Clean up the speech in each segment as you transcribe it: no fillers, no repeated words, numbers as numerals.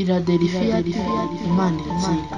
Philadelphia, Imana iratsinda.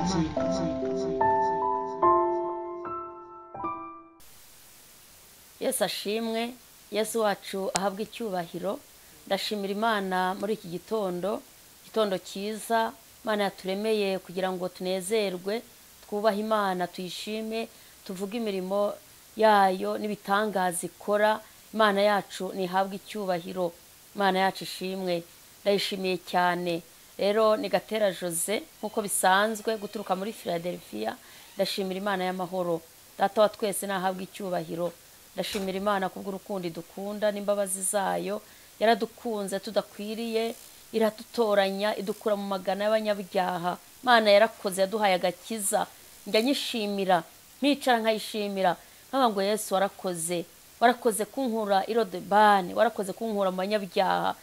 Yesu ashimwe, Yesu wacu ahabwa icyubahiro. Ndashimira Imana muri iki gitondo, gitondo cyiza Imana yaturemeye kugira ngo tunezerwe, twubahe Imana, tuyishime, tuvuge imirimo yayo n'ibitangaza ikora. Imana yacu ntihabwe icyubahiro, Imana yacu ishimwe, ndayishimiye cyane. Rero ni Gatera Jose nk'uko bisanzwe guturuka muri Philadelphia. Ndashimira Imana y'amahoro, Data wa twese nahabwe icyubahiro. Ndashimira Imana kubw'urukundo idukunda n'imbabazi zayo, yaradukunze tudakwiriye, iradutoranya idukura mu magana y'abanyabyaha. Imana yarakoze, yaduhaye agakiza. Njya nyishimira, nkicara nkayishimira, nkavuga ngo Yesu warakoze, warakoze kunkura irodebani, warakoze kunkura mu banyabyaha,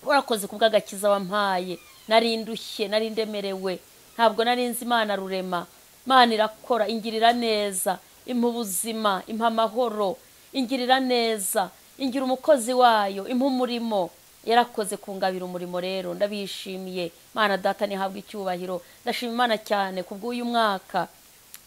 warakoze kubw'agakiza wampaye. Nari ndushye, nari ndemerewe, ntabwo nari nzi Imana rurema. Imana irakora, ingirira neza, impa ubuzima, impa amahoro, ingirira neza, ingira umukozi wayo, impa umurimo. Yarakoze kungabira umurimo, rero ndabishimiye. Imana Data ntihabwe icyubahiro. Ndashima Imana cyane kubw'uyu mwaka.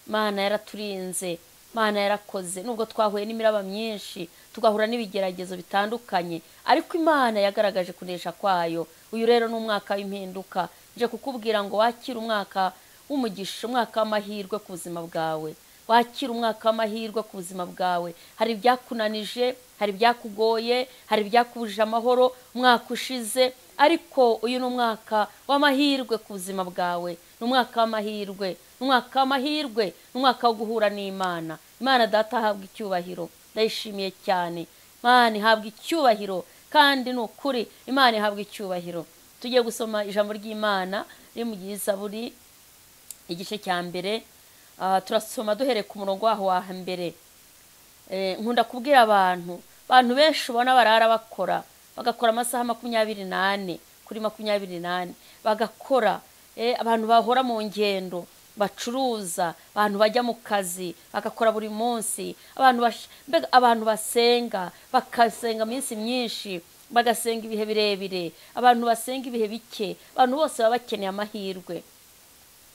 Imana yaraturinze, Imana yarakoze, nubwo twahuye n'imiraba myinshi, tugahura n'ibigeragezo bitandukanye, ariko Imana yagaragaje kunesha kwayo. Uyu rero ni umwaka w'impinduka. Nje kukubwira ngo wakire umwaka w'umugisha, umwaka w'amahirwe ku buzima bwawe. Wakire umwaka w'amahirwe ku buzima bwawe. Hari ibyakunanije, hari ibyakugoye, hari ibyakubujije amahoro umwaka ushize, ariko uyu ni umwaka w'amahirwe ku buzima bwawe. Ni umwaka w'amahirwe, ni umwaka w'amahirwe, ni umwaka wo guhura n'Imana. Imana Data ahabwa icyubahiro, ndayishimiye cyane. Imana ihabwa icyubahiro, kandi ni ukuri Imana ihabwa icyubahiro. Tugiye gusoma ijambo ry'Imana riri mu Zaburi igice cya mbere. Turasoma duhereye ku murongo waho wa mbere. Nkunda kubwira abantu benshi ubona barara bakora, bagakora amasaha 24 kuri 24, bagakora. Abantu bahora mu ngendo, bacuruza, abantu bajya mu kazi bagakora buri munsi, abantu basenga, bakasenga iminsi myinshi, bagasenga ibihe birebire, abantu basenga ibihe bike. Abantu bose baba bakeneye amahirwe,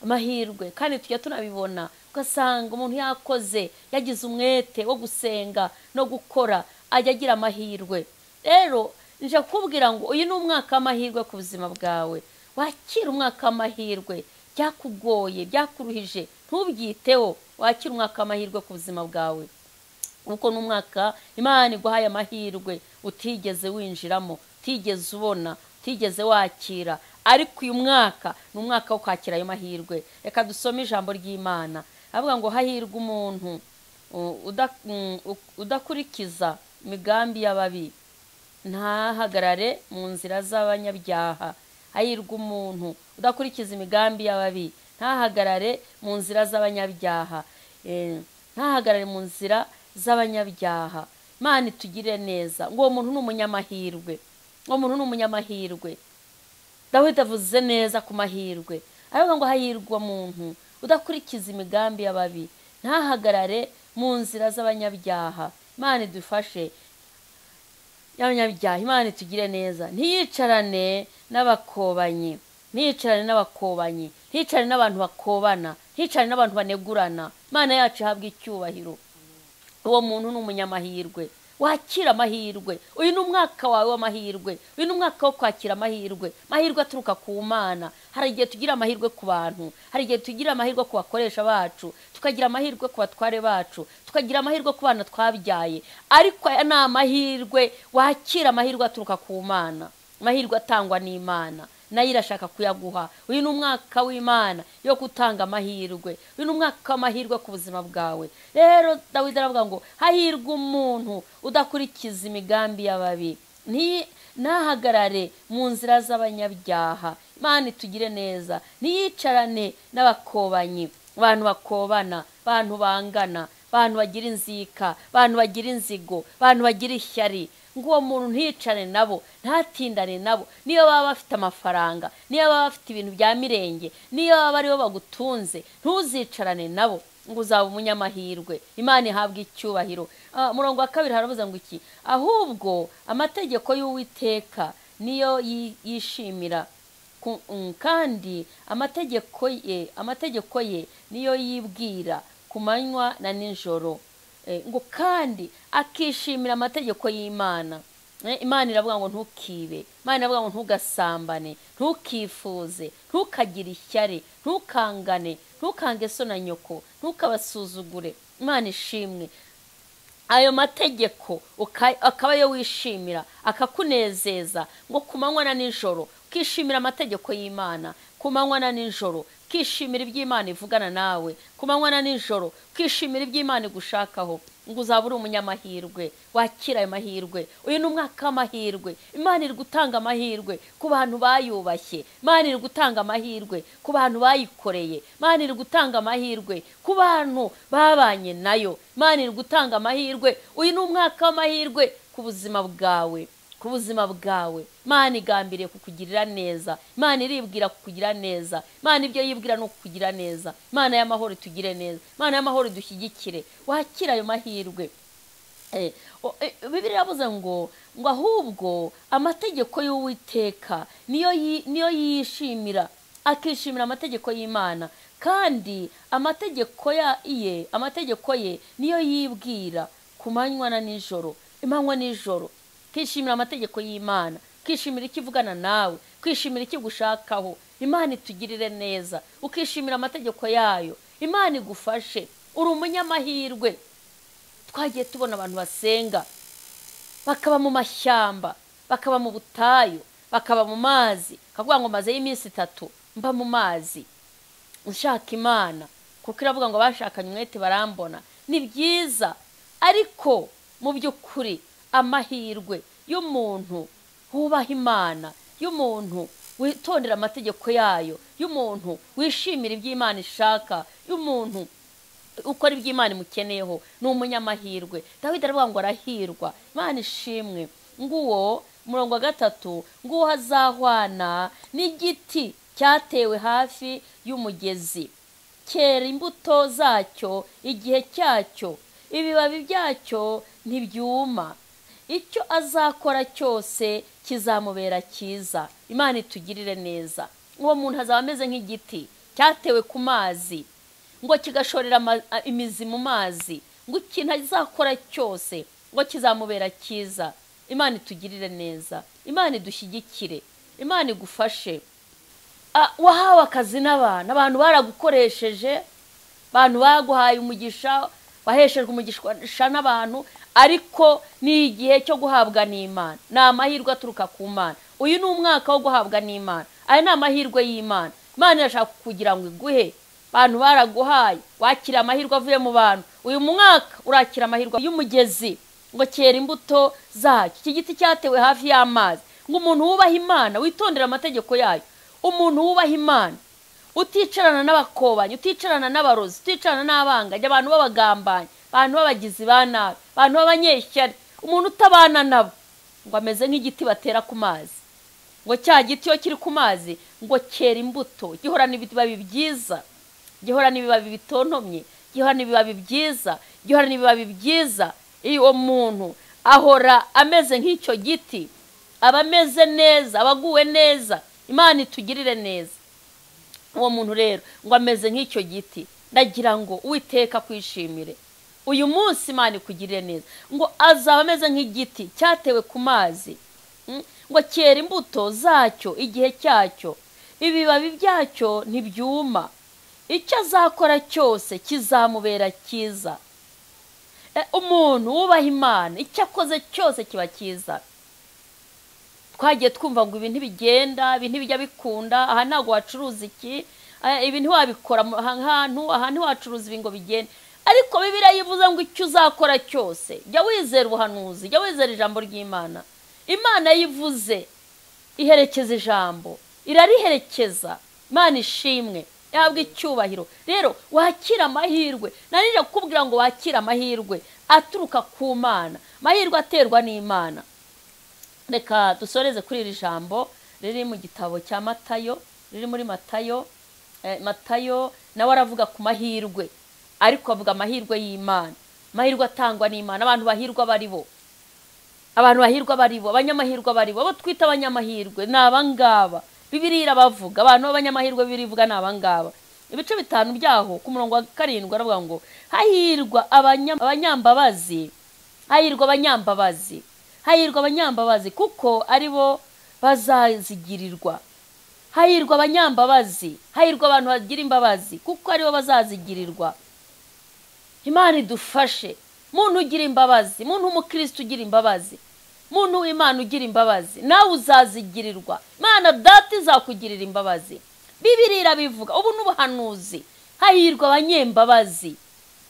amahirwe. Kandi tujya tunabibona, ugasanga umuntu yakoze, yagize umwete wo gusenga no gukora, ajya agira amahirwe. Rero nje kukubwira ngo uyu ni umwaka w'amahirwe ku buzima bwawe. Wakira umwaka w'amahirwe, byakugoye, byakuruhije, ntubyiteho. Wakira umwaka w'amahirwe ku buzima bwawe, kuko ni umwaka Imana iguhaye amahirwe utigeze winjiramo, utigeze ubona, utigeze wakira. Ariko uyu mwaka ni umwaka wo kwakira ayo mahirwe. Reka dusome ijambo ry'Imana. Avuga ngo hahirwa umuntu udakurikiza imigambi y'ababi, ntahagarare mu nzira z'abanyabyaha. Hahirwa umuntu udakurikiza imigambi y'ababi, ntahagarare mu nzira z'abanyabyaha, ntahagarare mu nzira z'abanyabyaha. Imana itugire neza. Ngo uwo muntu ni umunyamahirwe, uwo muntu ni umunyamahirwe. Dawidi avuze neza ku mahirwe, aravuga ngo hahirwa umuntu udakurikiza imigambi y'ababi, ntahagarare mu nzira z'abanyabyaha. Imana idufashe y'abanyabyaha, Imana itugire neza. Ntiyicarane n'abakobanyi, ntiyicarane n'abakobanyi, ntiyicarane n'abantu bakobana, ntiyicarane n'abantu banegurana. Imana yacu ihabwa icyubahiro. Uwo muntu ni umunyamahirwe. Wakira amahirwe. Uyu ni umwaka wawe w'amahirwe. Uyu ni umwaka wo kwakira amahirwe, amahirwe aturuka ku Mana. Hari igihe tugira amahirwe ku bantu, hari igihe tugira amahirwe ku bakoresha bacu, tukagira amahirwe ku batware bacu, tukagira amahirwe ku bana twabyaye. Ariko aya ni amahirwe, wakira amahirwe aturuka ku Mana, amahirwe atangwa n'Imana, nayo irashaka kuyaguha. Uyu ni umwaka w'Imana yo gutanga amahirwe. Uyu ni umwaka w'amahirwe ku buzima bwawe. Rero Dawidi aravuga ngo hahirwa umuntu udakurikiza imigambi y'ababi, ntahagarare mu nzira z'abanyabyaha. Imana itugire neza. Ntiyicarane n'abakobanyi, abantu bakobana, abantu bangana, abantu bagira inzika, abantu bagira inzigo, abantu bagira ishyari. Ngo uwo muntu ntiyicane nabo, ntatindane nabo. Niyo baba bafite amafaranga, niyo baba bafite ibintu bya mirenge, niyo baba aribo bagutunze, ntuzicarane nabo, ngo uzaba umunyamahirwe. Imana ihabwa icyubahiro. Murongo wa kabiri haravuze ngo iki? Ahubwo amategeko y'Uwiteka niyo yishimira, Kandi amategeko ye niyo yibwira ku manywa na nijoro. Ngo kandi akishimira amategeko y'Imana. Imana iravuga ngo ntukibe, Imana iravuga ngo ntugasambane, ntukifuze, ntukagire ishyari, ntukangane, ntukange so na nyoko, ntukabasuzugure. Imana ishimwe. Ayo mategeko akaba yo wishimira, akakunezeza ngo ku manywa na nijoro, ukishimira amategeko y'Imana ku manywa na nijoro, ukishimira iby'Imana ivugana nawe ku manywa na nijoro, ukishimira iby'Imana igushakaho, ngo uzaba uri umunyamahirwe, wakira ayo mahirwe. Uyu ni umwaka w'amahirwe. Imana iri gutanga amahirwe ku bantu bayubashye, Imana iri gutanga amahirwe ku bantu bayikoreye, Imana iri gutanga amahirwe ku bantu babanye nayo, Imana iri gutanga amahirwe. Uyu ni umwaka w'amahirwe ku buzima bwawe, ku buzima bwawe. Imana igambiriye kukugirira neza, Imana iribwira kukugira neza, Imana ibyo yibwira no kukugira neza. Imana y'amahoro itugire neza, Imana y'amahoro idushyigikire, wakira ayo mahirwe. Bibiliya iravuze ngo ahubwo amategeko y'Uwiteka niyo yishimira, akishimira amategeko y'Imana, kandi amategeko ye niyo yibwira ku manywa na nijoro, imanywa nijoro. Kwishimira amategeko y'Imana, kwishimira ikivugana nawe, kwishimira ikigushakaho. Imana itugirire neza, ukishimira amategeko yayo. Imana igufashe, uri umunyamahirwe. Twagiye tubona abantu basenga bakaba mu mashyamba, bakaba mu butayu, bakaba mu mazi, kavuga ngo maze y'iminsi 3 mba mu mazi nshaka Imana, kuko iravuga ngo bashakanye umwete barambona. Ni byiza, ariko mu by'ukuri amahirwe y'umuntu wubaha Imana, y'umuntu witondera amategeko yayo, y'umuntu wishimira iby'Imana ishaka, y'umuntu ukora iby'Imana imukeneyeho, ni umunyamahirwe. Dawidi aravuga ngo arahirwa. Imana ishimwe. Nguwo umurongo wa 3, nguwo hazahwana n'igiti cyatewe hafi y'umugezi, cyera imbuto zacyo igihe cyacyo, ibibabi byacyo ntibyuma, icyo azakora cyose kizamubera cyiza. Imana itugirire neza. Uwo muntu azaba ameze nk'igiti cyatewe ku mazi, ngo kigashorera imizi mu mazi, ngo ikintu azakora cyose ngo kizamubera cyiza. Imana itugirire neza, Imana idushyigikire, Imana igufashe. Wahawe akazi n'abantu, abantu baragukoresheje, abantu baguhaye umugisha, waheshejwe umugisha n'abantu, ariko ni igihe cyo guhabwa n'Imana. Ni amahirwe aturuka ku Mana. Uyu ni umwaka wo guhabwa n'Imana. Aya ni amahirwe y'Imana. Imana irashaka kugira ngo iguhe. Abantu baraguhaye, wakira amahirwe avuye mu bantu. Uyu mwaka urakira amahirwe y'umugezi, ngo cyera imbuto zacyo. Iki giti cyatewe hafi y'amazi. Ngo umuntu wubaha Imana, witondera amategeko yayo, umuntu wubaha Imana, uticarana n'abakobanyi, uticarana n'abarozi, uticarana n'abangajya, abantu b'abagambanyi, abantu b'abagizi ba nabi, abantu b'abanyeshyari, umuntu utabana nabo, ngo ameze nk'igiti batera ku mazi. Ngo cya giti iyo kiri ku mazi ngo cyera imbuto, gihorana ibibabi byiza, gihorana ibibabi bitontomye, gihorana ibibabi byiza, gihorana ibibabi byiza. Iyo muntu ahora ameze nk'icyo giti, aba ameze neza, abaguwe neza. Imana itugirire neza. Uwo muntu rero ngo ameze nk'icyo giti. Ndagira ngo Uwiteka kwishimire uyu munsi, Imana ikugirire neza. Ngo azaba ameze nk'igiti cyatewe ku mazi, ngo cyera imbuto zacyo igihe cyacyo, ibibabi byacyo ntibyuma, icyo azakora cyose kizamubera cyiza. Umuntu wubaha Imana, icyo akoze cyose kiba cyiza. Twagiye twumva ngo ibi ntibigenda, ibi ntibijya bikunda, aha ntabwo wacuruza iki, ibi ntiwabikora ahantu, aha ntiwacuruza ibi ngo bigende. Ariko Bibiliya yivuze ngo icyo uzakora cyose, jya wizera ubuhanuzi, jya wizera ijambo ry'Imana. Imana yivuze iherekeza ijambo, irariherekeza. Imana ishimwe, yahabwa icyubahiro. Rero wakira amahirwe. Narije kukubwira ngo wakira amahirwe aturuka ku Mana, amahirwe aterwa n'Imana. Reka dusoreze kuri iri jambo riri mu gitabo cya Matayo, riri muri Matayo. Matayo nawe aravuga ku mahirwe, ariko avuga amahirwe y'Imana, amahirwe atangwa n'Imana. Abantu bahirwa baribo, abantu bahirwa baribo, abanyamahirwe baribo, abo twita abanyamahirwe ni abangaba. Bibiliya irabavuga abantu b'abanyamahirwe, Bibiliya ivuga ni abangaba. Ibice 5 byaho ku murongo wa 7 aravuga ngo hahirwa abanyambabazi, hahirwa abanyambabazi, hahirwa abanyambabazi kuko aribo bazazigirirwa. Hahirwa abanyambabazi, hahirwa abantu bagira imbabazi kuko aribo bazazigirirwa. Imana idufashe. Muntu ugira imbabazi, muntu umukristo ugira imbabazi, muntu w'Imana ugira imbabazi, nawe uzazigirirwa. Imana data izakugirira imbabazi. Bibiliya irabivuga, ubu n'ubuhanuzi. Hahirwa abanyembabazi,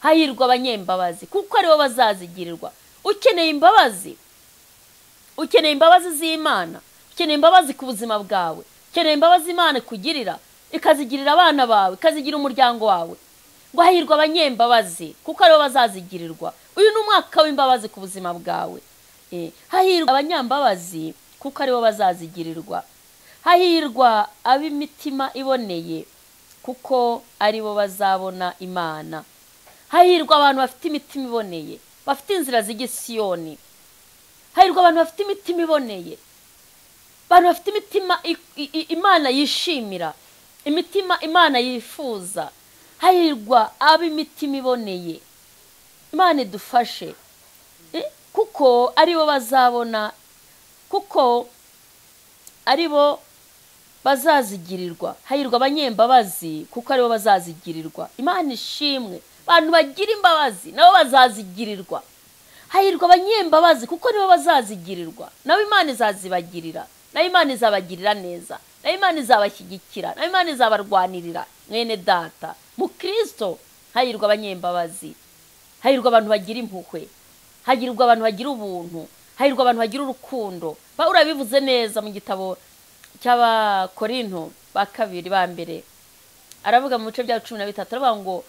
hahirwa abanyembabazi kuko aribo bazazigirirwa. Ukeneye imbabazi, ukeneye imbabazi z'Imana, ukeneye imbabazi ku buzima bwawe, ukeneye imbabazi Imana ikugirira, ikazigirira abana bawe, ikazigira umuryango wawe. Ngo hahirwa abanyembabazi kuko aribo bazazigirirwa. Uyu ni umwaka w'imbabazi ku buzima bwawe. Hahirwa abanyambabazi kuko aribo bazazigirirwa. Hahirwa ab'imitima iboneye kuko aribo bazabona Imana. Hahirwa abantu bafite imitima iboneye, bafite inzira z'igisiyoni. Hahirwa abantu bafite imitima iboneye, abantu bafite imitima Imana yishimira, imitima Imana yifuza. Hahirwa ab'imitima iboneye. Imana idufashe kuko aribo bazabona, kuko aribo bazazigirirwa. Hahirwa abanyembabazi kuko aribo bazazigirirwa. Imana ishimwe. Abantu bagira imbabazi nabo bazazigirirwa. Hahirwa abanyembabazi kuko nibo bazazigirirwa. Nabo Imana izazibagirira, nabo Imana izabagirira neza, nabo Imana izabashyigikira, nabo Imana izabarwanirira. Mwene data mu Kristo, hahirwa abanyembabazi, hahirwa abantu bagira impuhwe, hahirwa abantu bagira ubuntu, hahirwa abantu bagira urukundo. Pawulo yabivuze neza mu gitabo cy'Abakorinto ba kabiri ba mbere, aravuga mu bice bya 13, aravuga ngo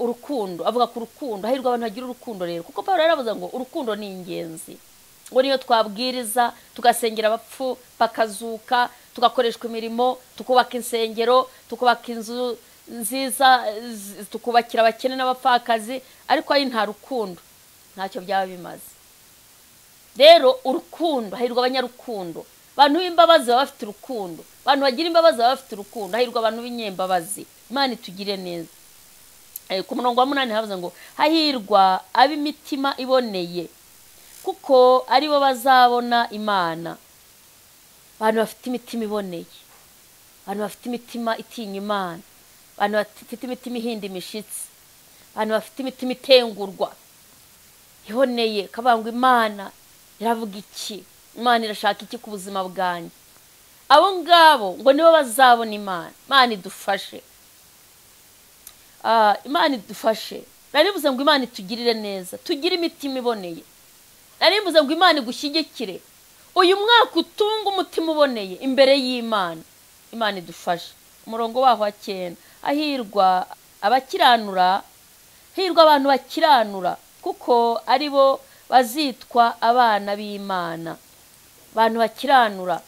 urukundo, avuga ku rukundo. Hahirwa abantu bagira urukundo rero, kuko Pawulo yaravuze ngo urukundo ni ingenzi. Ngo niyo twabwiriza tugasengera abapfu bakazuka, tugakoreshwa imirimo, tukubaka insengero, tukubaka inzu nziza, tukubakira abakene n'abapfakazi, ariko ari nta rukundo ntacyo byaba bimaze. Rero urukundo, hahirwa abanyarukundo. Abantu b'imbabazi baba bafite urukundo, abantu bagira imbabazi baba bafite urukundo. Hahirwa abantu b'inyembabazi. Imana itugire neza. Ku murongo wa 8 havuze ngo hahirwa ab'imitima iboneye kuko aribo bazabona Imana. Abantu bafite imitima iboneye, abantu bafite imitima itinya Imana, abantu bafite imitima ihinda imishitsi, abantu bafite imitima itengurwa iboneye, kabangwa Imana iravuga iki, Imana irashaka iki ku buzima bwanjye. Abo ngabo ngo nibo bazabona Imana. Imana idufashe. Imana idufashe. Narivuze ngo Imana itugirire neza, tugire imitima iboneye. Narivuze ngo Imana igushyigikire. Uyu mwaka utunga umutima uboneye imbere y'Imana. Imana idufashe. Umurongo waho wa 9, hahirwa abakiranura, hahirwa abantu bakiranura kuko aribo bazitwa abana b'Imana. Abantu bakiranura,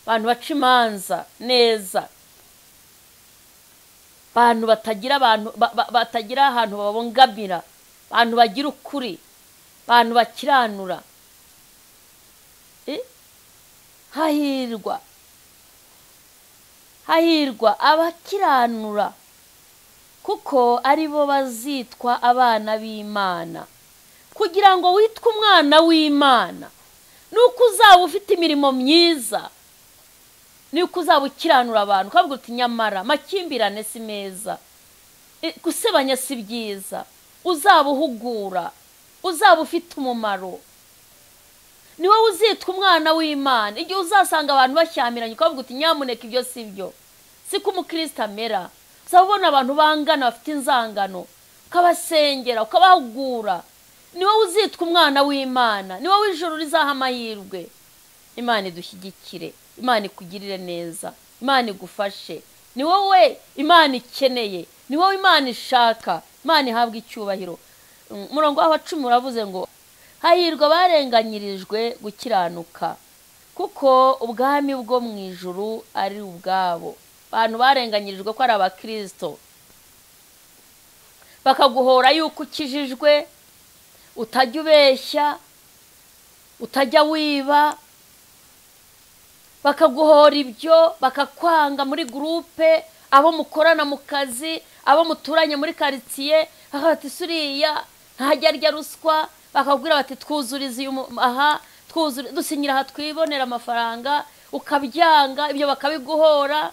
abantu baca imanza neza, abantu batagira abantu batagira ahantu babongamira, abantu bagira ukuri, abantu bakiranura. Hahirwa, hahirwa abakiranura kuko aribo bazitwa abana b'Imana. Kugira ngo witwe umwana w'Imana nuko uzaba ufite imirimo myiza, nuko uzaba ukiranura abantu, ukavuga uti nyamara makimbirane si meza, gusebanya si byiza, uzaba uhugura, uzaba ufite umumaro, ni wowe uzitwa umwana w'Imana. Igihe uzasanga abantu bashyamiranye ukavuga uti nyamuneka ibyo si byo, siko umukristo amera. Uzaba ubona abantu bangana bafite inzangano, ukabasengera, ukabahugura. Ni wowe uzitwa umwana w'Imana, ni wowe ijuru rizaha amahirwe. Imana idushyigikire, Imana ikugirire neza, Imana igufashe. Ni wowe Imana ikeneye, ni wowe Imana ishaka. Imana ihabwe icyubahiro. Umurongo wa 10 uravuze ngo hahirwa barenganyirijwe gukiranuka kuko ubwami bwo mu ijuru ari ubwabo. Abantu barenganyirijwe ko ari abakristo, bakaguhora yuko ukijijwe, utajya ubeshya, utajya wiba, Bakaguhora ibyo, bakakwanga muri groupe, abo mukorana mu kazi, abo muturanye muri quartier, bati suriya ntajya arya ruswa, bakabwira bati twuzurize aha, twuzurize dusinyira aha twibonera amafaranga, ukabyanga ibyo bakabiguhora,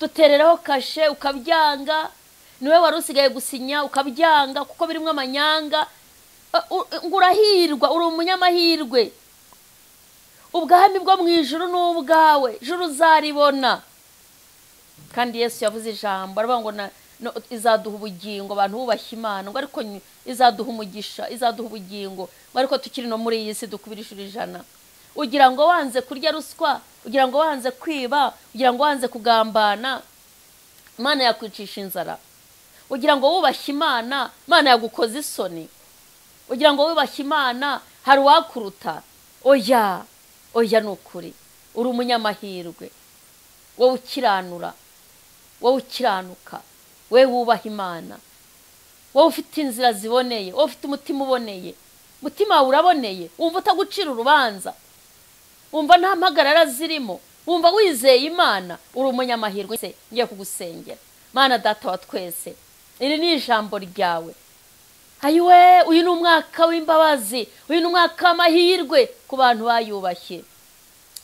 dutereraho kashe ukabyanga, niwe wari usigaye gusinya ukabyanga kuko birimo amanyanga. Ngurahirwa, uri umunyamahirwe. Ubwami bwo mu ijuru n'ubwawe, ijuru uzaribona. Kandi Yesu yavuze ijambo aravuga ngo izaduha ubugingo abantu bubashye Imana, ngo ariko izaduha umugisha, izaduha ubugingo, ngo ariko tukiri no muri iyi si dukubira inshuro 100. Ugira ngo wanze kurya ruswa, ugira ngo wanze kwiba, ugira ngo wanze kugambana, Imana yakwicisha inzara. Ugira ngo wubashye Imana, Imana yagukoza isoni. Ugira ngo wubashye Imana hari uwakuruta. Oya, oya, nukuri uri umunyamahirwe, wowe ukiranura, wowe ukiranuka, we wubaha Imana, wowe ufite inzira ziboneye, wowe ufite umutima uboneye, umutima wawe uraboneye, wumva utagucira urubanza, wumva nta mpagarara zirimo, wumva wizeye Imana, uri umunyamahirwe. Ngiye kugusengera Mana data wa twese, iri ni ijambo ryawe. Ayiwe, uyu ni umwaka w'imbabazi, uyu ni umwaka w'amahirwe ku bantu bayubashye.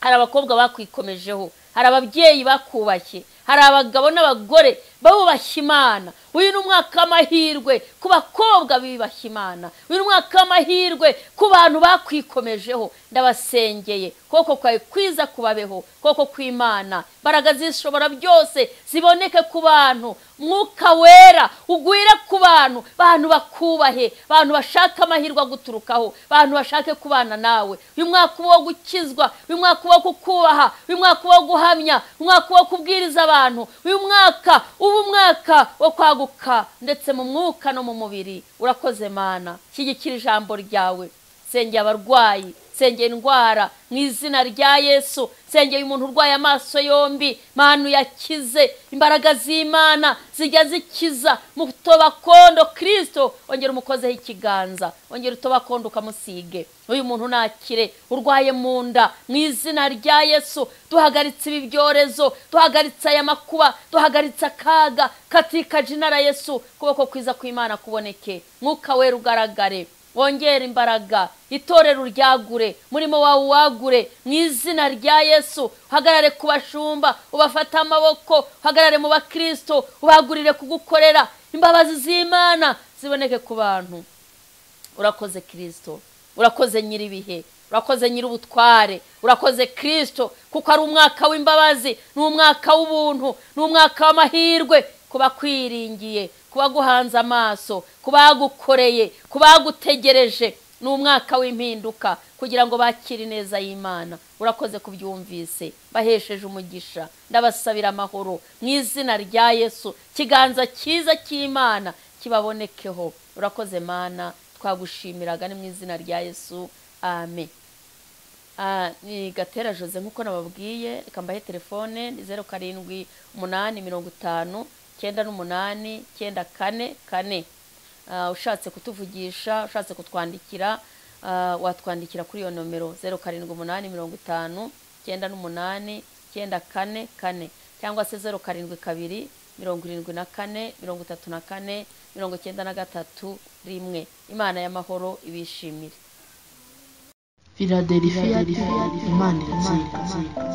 Hari abakobwa bakwikomejeho, hari ababyeyi bakubashye, hari abagabo n'abagore bubashye Imana. Uyu ni umwaka w'amahirwe ku bakobwa bibashye Imana, uyu ni umwaka w'amahirwe ku bantu bakwikomejeho. Ndabasengeye koko kwawe kwiza kubabeho, koko kw'Imana, imbaraga zishobora byose ziboneke ku bantu, Mwuka wera ugwire ku bantu, bantu bakubahe, bantu bashaka amahirwe aguturukaho, bantu bashake kubana nawe. Uyu mwaka wo gukizwa, uyu mwaka wo kukubaha, uyu mwaka wo guhamya, uyu mwaka wo kubwiriza abantu, uyu mwaka uba umwaka wo kwaguka ndetse mu mwuka no mu mubiri. Urakoze Mana, shyigikira ijambo ryawe. Sengera abarwayi, sengera indwara mu izina rya Yesu, sengera umuntu urwaye amaso yombi, Mana uyakize, imbaraga z'Imana zijya zikiza. Mutobakondo Kristo, ongera umukozeho ikiganza, ongera utobakondo ukamusige. Uyu muntu nakire urwaye mu nda mu izina rya Yesu. Duhagaritse ibi byorezo, duhagaritse aya makuba, duhagaritse akaga katika jina la Yesu. Kuboko kwiza kw'Imana kuboneke, Mwuka wera ugaragare, wongera imbaraga, itorero ryagure, murimo wawe wagure mu izina rya Yesu. Hagarare ku bashumba, ubafate amaboko, hagarare mu bakristo, ubagurire kugukorera. Imbabazi z'Imana ziboneke ku bantu. Urakoze Kristo, urakoze nyiribihe, urakoze nyir'ubutware, urakoze Kristo, kuko ari umwaka w'imbabazi, ni umwaka w'ubuntu, ni umwaka w'amahirwe kuba kwiringiye, kuba guhanze amaso, kuba gukoreye, kuba gutegereje. Ni umwaka w'impinduka kugira ngo bakire neza y'Imana. Urakoze kubyumvise, bahesheje umugisha, ndabasabira amahoro mu izina rya Yesu. Kiganza cyiza cy'Imana kibabonekeho. Urakoze Mana, twagushimiraga ni mu izina rya Yesu, amen. Ni Gatera Jose nkuko nababwiye, reka mbahe telefone ni 07 8 50 98 94 4. Ushatse kutuvugisha, ushatse kutwandikira, watwandikira kuri iyo nomero 07 8 50 98 94 4 cyangwa se 072 74 34 93 1. Imana y'amahoro ibishimire. Philadelphia, Imana irazirikana.